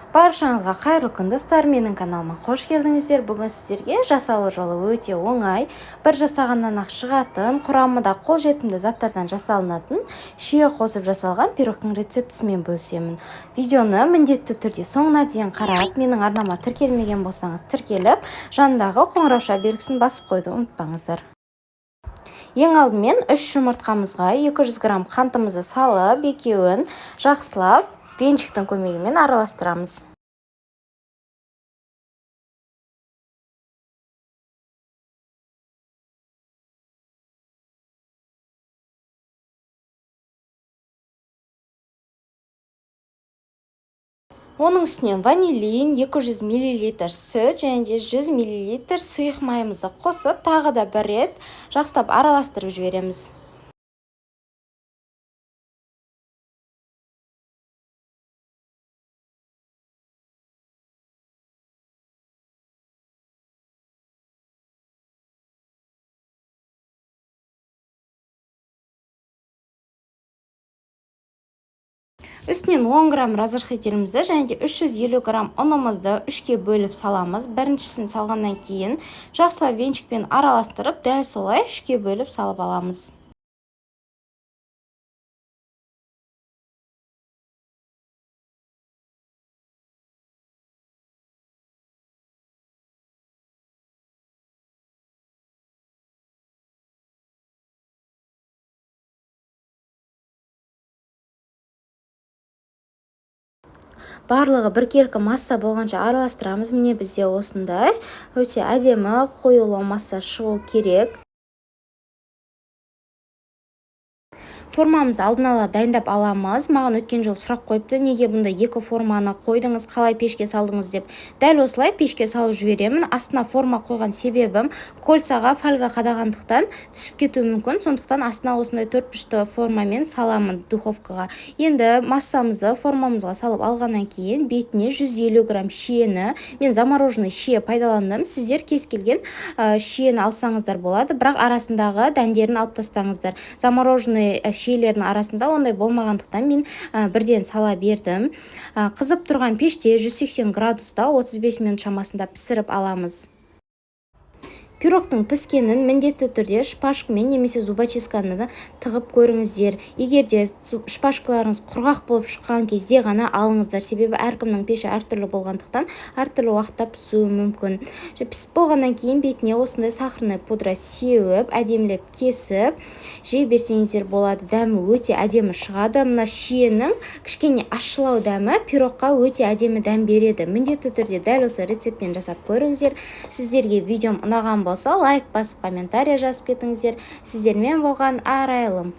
Баршаңызға қайырлы күн, достар! Менің каналыма қош келдіңіздер. Бүгін сіздерге жасалу жолы өте оңай, бір жасағаннан-ақ шығатын, құрамы да қолжетімді заттардан жасалынатын шие қосып жасалған пирогтың рецептісімен бөлісемін. Видеоны міндетті түрде соңына дейін қарап, менің арнама тіркелмеген болсаңыз, тіркеліп, жанындағы қоңырауша белгісін басып қоюды ұмытпаңыздар. Ең алдымен 3 жұмыртқамызға 200 грамм қантымызды салып, екеуін жақсылап венчиктің көмегімен араластырамыз. Оның үстінен ванилин, 200 мл сүт және де 100 мл сұйық майымызды қосып, тағы да бір рет жақсылап араластырып жібереміз. Үстінен 10 грамм разрыхлителімізді және де 350 грамм ұнымызды 3-ке бөліп саламыз. Біріншісін салғаннан кейін жақсылап венчикпен араластырып, дәл солай 3-ке бөліп салып аламыз. Барлығы біркелкі масса болғанша араластырамыз. Міне, бізде осындай өте әдемі қоюлы масса шығу керек. Формамызды алдын ала дайындап аламыз. Маған өткен жолы сұрақ қойыпты, неге бұнда екі форманы қойдыңыз, қалай пешке салдыңыз деп. Дәл осылай пешке салып жіберемін. Астына форма қойған себебім, кольцаға фольга қадағандықтан түсіп кетуі мүмкін. Сондықтан астына осындай төрт бұрышты формамен саламын духовкаға. Енді массамызды формамызға салып алғаннан кейін бетіне 150 грамм шиені, мен замороженный шие пайдаландым. Сіздер кез келген шиені алсаңыздар болады, бірақ арасындағы дәндерін алып тастаңыздар. Замороженный шиелердің арасында ондай болмағандықтан мен бірден сала бердім. Қызып тұрған пеште 180 градуста 35 минут шамасында пісіріп аламыз. Пирогтың піскенін міндетті түрде шпажкамен немесе зубочистканы тығып көріңіздер. Егер де шпажкаларыңыз құрғақ болып шыққан кезде ғана алыңыздар, себебі әркімнің пеші әртүрлі болғандықтан әртүрлі уақытта пісуі мүмкін. Пісіп болғаннан кейін бетіне осындай сахарный пудра сеуіп, әдемілеп кесіп жей берсеңіздер болады. Дәмі өте әдемі шығады. Мына шиенің кішкене ащылау дәмі пирогқа өте әдемі дәм береді. Міндетті түрде дәл осы рецептпен жасап көріңіздер. Сіздерге видеом ұнаған болса, лайк басып, комментарий жазып кетіңіздер. Сіздермен болған Арайлым.